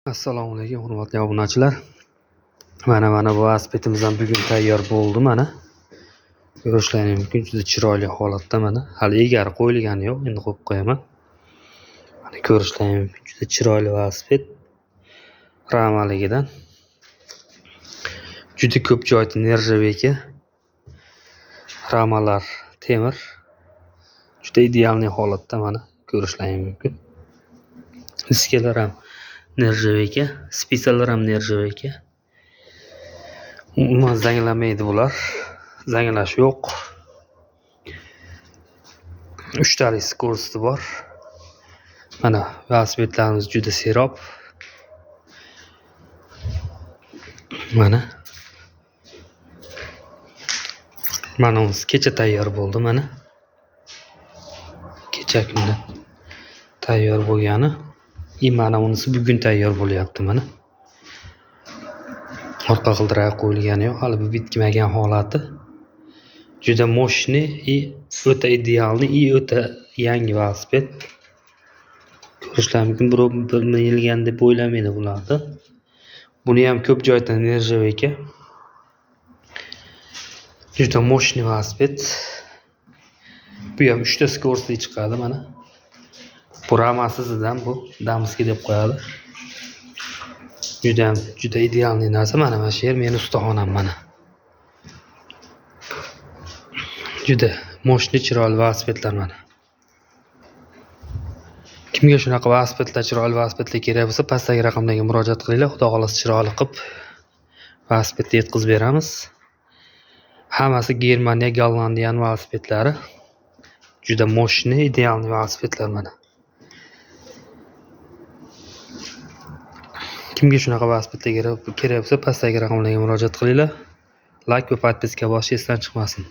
Assalomu alaykum, hurmatli obunachilar. Mana bu velosipedimiz ham bugun tayyor bo'ldi mana. Ko'rishlaringiz mumkin, juda chiroyli holatda mana. Hali egari qo'yilgani yo'q, endi qo'yib qo'yaman. Mana ko'rishlaringiz mumkin, juda chiroyli velosiped. Ramaligidan. Juda ko'p joyda nержавейка. Ramalar temir. Juda idealniy holatda mana ko'rishlaringiz mumkin. Diskalar ham nержавейка, spisalar ham nержавейка. Umuman zanglamaydi bular. Zanglash yo'q. 3 talik skorsti bor. Mana velosipedlarimiz juda serob. Mana. Mana unisi kecha tayyor bo'ldi mana. Kecha kunda tayyor bo'lgani. Mana unisi bugun tayyor bo'lyapti mana. Orqa g'ildiragi qo'yilgani yo'q, hali bu bitmagan holati. Juda мощный и o'ta idealniy и o'ta yangi velosiped. Ko'rishlar mumkin, birov minilgan deb o'ylamaydi bularni. Buni ham ko'p joyda nержавейка. Juda мощный velosiped. Bu ham 3 ta skorstli chiqadi mana. Bu ramasizidan bu damski deb qo'yadi. Juda ham juda idealniy narsa. Mana shu yer meni ustaxonam mana. Juda мощный chiroyli velosipedlar mana. Kimga shunaqa velosipedlar, chiroyli velosipedlar kerak bo'lsa, pastdagi raqamlarga murojaat qilinglar. Xudo xohlasa chiroyli qilib velosipedni yetkazib beramiz. Hammasi Germaniya, Gollandiyaning velosipedlari. Juda мощный, idealniy velosipedlar mana. Kimga shunaqa velosipedlar kerak bo'lsa, pastdagi raqamlarga murojaat qilinglar. Like va podpiska bosish esdan chiqmasin.